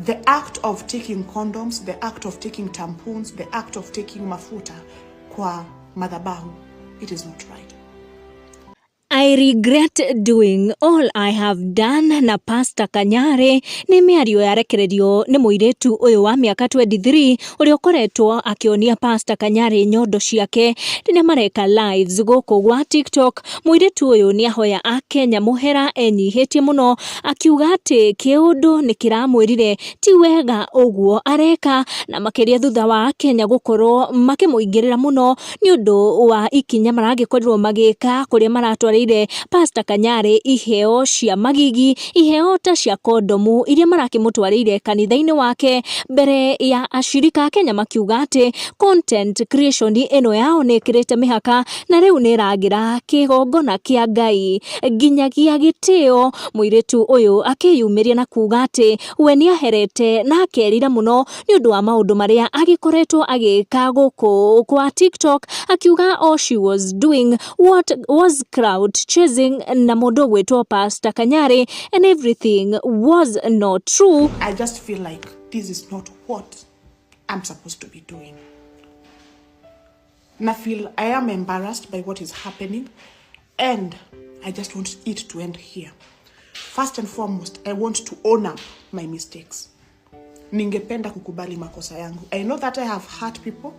The act of taking condoms, the act of taking tampons, the act of taking mafuta kwa madhabahu, it is not right. "I regret doing all I have done" na Pastor Kanyari nĩ mĩario yarekererio nĩ mũirĩtu ũyũ wa mĩaka 23 ũrĩa ũkoretwo akĩonia Pastor Kanyari nyondo ciake rĩrĩa mareka lives gũkũ gwa TikTok. Mũirĩtu ũyũ nĩ ahoya akenya mũhera enyihĩtie mũno, akiuga atĩ kĩũndũ nĩ kĩramwĩrire ti wega ũguo areka, na makĩria thutha wa akenya gũkorwo makĩmũingĩrĩra mũno nĩ ũndũ wa ikinya maragĩkorirwo magĩka kũrĩa maratwarĩire Pastor Kanyari iheo cia magigi, iheo ta cia kondomu iria marakĩmũtwarĩire kanitha-inĩ wake mbere ya ashirika a Kenya, makiuga atĩ content creation ĩno yao nĩ ĩkĩrĩte mĩhaka na rĩu nĩ ĩragĩra kĩgongona kĩa Ngai nginyagia gĩtĩo. Mũirĩtu ũyũ akĩyumĩria na kuga atĩ we nĩ aherete na akerira mũno nĩ ũndũ wa maũndũ marĩa agĩkoretwo agĩka gũkũ kwa TikTok, akiuga all she was doing what was clout chasing na mũndũ ũgwĩtwo Pastor Kanyari and everything was not true. I just feel like this is not what I'm supposed to be doing. Na feel I am embarrassed by what is happening and I just want it to end here. First and foremost, I want to own up my mistakes. Ningependa kukubali makosa yangu. I know that I have hurt people.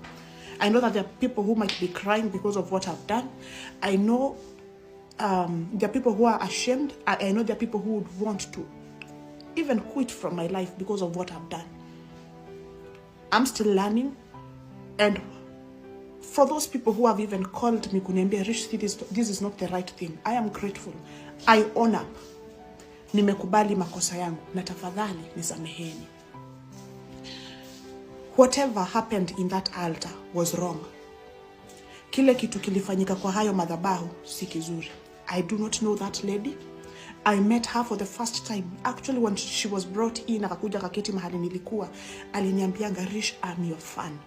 I know that there are people who might be crying because of what I've done. I know there are people who are ashamed. I know there are people who would want to even quit from my life because of what I've done. I'm still learning. And for those people who have even called me kuniambia, "Rish, this is not the right thing," I am grateful. I own up. Nimekubali makosa yangu na tafadhali nisameheni. Whatever happened in that altar was wrong. Kile kitu kilifanyika kwa hayo madhabahu si kizuri. I do not know that lady. I met her for the first time. Actually, when she was brought in, akakuja akaketi mahali nilikuwa, aliniambianga, "Rish, I'm your fan."